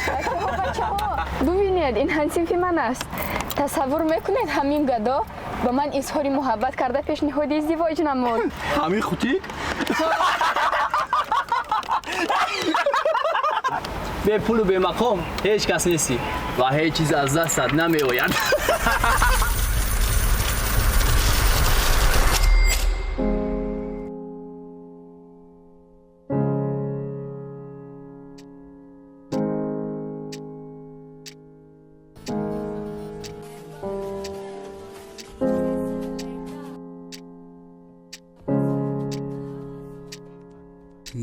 Бачаҳо, бачаҳо, бубинед, ин ҳамсинфи ман аст. Тасаввур мекунед, ҳамин гадо ба ман изҳори муҳаббат карда, пешниҳоди издивоҷ намуд. Ҳамин хутик бепулу бемақом ҳеҷ кас нестӣ ва ҳеҷ чиз аз дастат намеояд.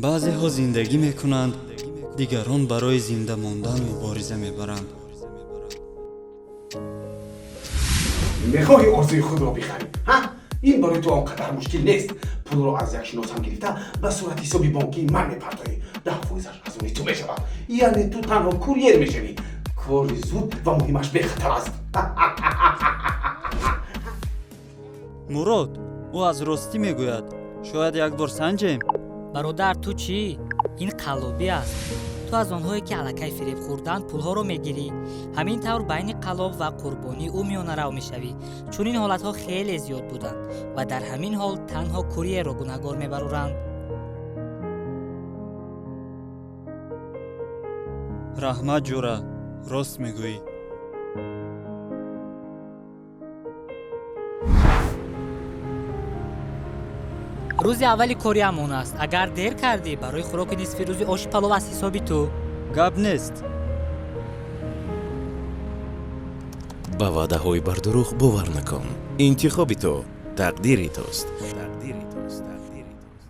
Баъзеҳо зиндагӣ мекунанд, дигарон барои зинда мондан мубориза мебаранд. Мехоҳӣ орзуи худро бихарӣ, ҳа? Ин барои ту он қадар мушкил нест. Пулро аз як шиносам гирифта, ба сурати ҳисоби бонкии ман мепартоӣ. 10 фоизаш аз они ту мешавад, яъне ту танҳо курьер мешавӣ. Кори зуд ва муҳимаш бехатар аст. Мурод, ӯ аз ростӣ мегӯяд. Шояд як бор санҷем. Бародар, ту чӣ? Ин қаллобӣ аст. Ту аз онҳое, ки аллакай фиреб хӯрданд, пулҳоро мегирӣ. Ҳамин тавр байни қаллоб ва қурбонии ӯ миёнарав мешавӣ. Чунин ҳолатҳо хеле зиёд буданд ва дар ҳамин ҳол танҳо курьерро гунаҳгор мебароранд. Раҳмат, ҷура, рост мегӯӣ. Рӯзи аввали кориамон аст. Агар дер кардӣ, барои хӯроки нисфи рӯзи оши палов аз ҳисоби ту. Гап нест. Ба ваъдаҳои бардурӯғ бовар накун. Интихоби ту тақдири туст.